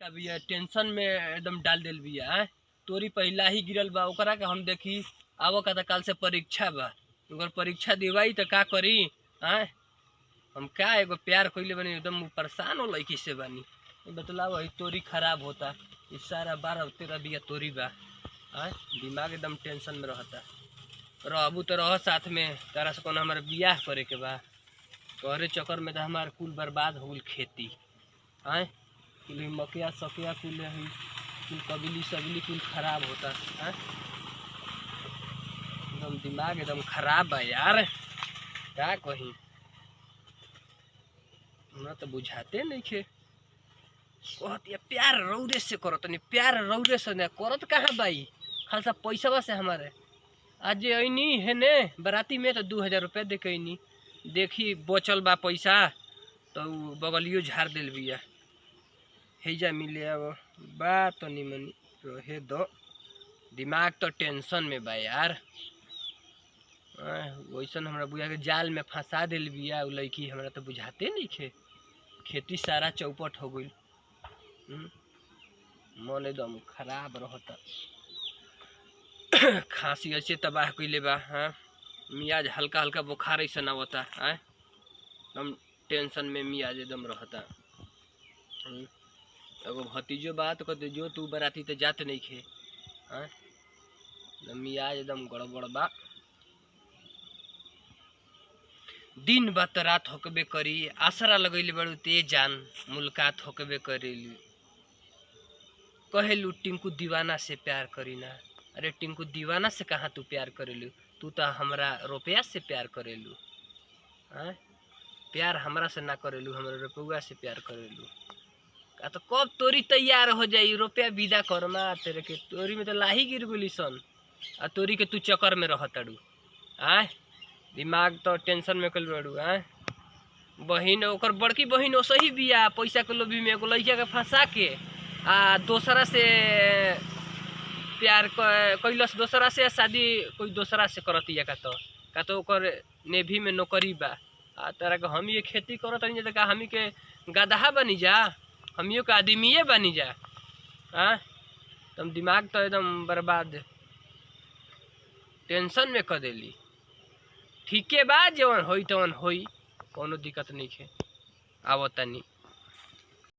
बिया टेंशन में एकदम डाल देल बिया। आँय तोरी पहिला ही गिरल बा, ओकरा के हम देखी आवो का त काल से परीक्षा बा, ओकर परीक्षा दिवाई त का करी। आँय हम का एगो प्यार कइले बानी, एकदम परेशान हो लड़की से बानी। बतलाओ है तोरी खराब होता, इ सारा 12-13 बिया तोरी बा। आँय दिमाग एकदम टेंशन में रहता। रहबू तो रह साथ में, तारा से कोनो हमार बियाह करे के बा। तोहरे चक्कर में तो हमार कुल बर्बाद हो गइल खेती। आँय कुल ही मकया सकिया कुल है, कुल कबिली सबली कुल खराब होता। आँय एकदम दिमाग एकदम खराब बा यार, का कही, हमरा तो बुझाते नइखे। कहत या प्यार रौरे से करत नहीं, प्यार रौरे से नहीं करत कहाँ बाई, खालसा पैसवा से हमारे। आज जे अइनी हेने बराती में तो 2000 रुपया दे के अइनी, देखी बचल बा पैसा तो उ बगलियो झाड़ देल बिया। हेजा मिले अब बा तनी मनी रहे दो, दिमाग तो टेंशन में बा यार। वैसन हमरा बुझा के जाल में फंसा देल बिया उ लड़की, हमरा तो बुझाते नइखे। खेती सारा चौपट हो गइल। मन एकदम खराब रहता, खांसी ऐसे तबाह कइले बा। हाँ मियाज हल्का हल्का बुखार ऐसा आवता। आँय एकदम टेंशन में मियाज एकदम रहता। एगो भतीजो बा तो कहते जो तू बराती तो जात नइखे। आँय मियाज एकदम गड़बड़ बा। दिन बा त रात होकबे करी, आसरा लगैले बड़ू ते जान मुलाकात होकबे करेली। कहेलू टिंकू दीवाना से प्यार करीना, अरे टिंकू दीवाना से कहाँ तू प्यार करेलू, तू तो हमरा रुपया से प्यार करेलू। आँय प्यार हमरा से ना करेलू, हमरा रुपया से प्यार करेलू। का तो कब तोरी तैयार हो जाई, रुपया विदा करमा तेरे के, तोरी में तो लाही गिर गेली सन, आ तोरी के तू चक्कर में रहताड़ू। आँय दिमाग तो टेंशन में कल बड़ू। आँय बहिन ओकर बड़की बहिन ओसही बिया, पैसा के लोभी में एगो लइका के फंसा के आ दोसरा से प्यार कैलस, दोसरा से शादी कोई दोसरा से करतिया। का तो ओकर नेभी में नौकरी बा। आ तारा के हम ये खेती करत हनी त का हमी के गदहा बनी जा, हमियो के आदमीये बनी जा। आँ तुम दिमाग तो एकदम बर्बाद टेंशन में क देली। ठीके बा, जवन होई तवन होई, कोनो दिक्कत नइखे। आवतानी।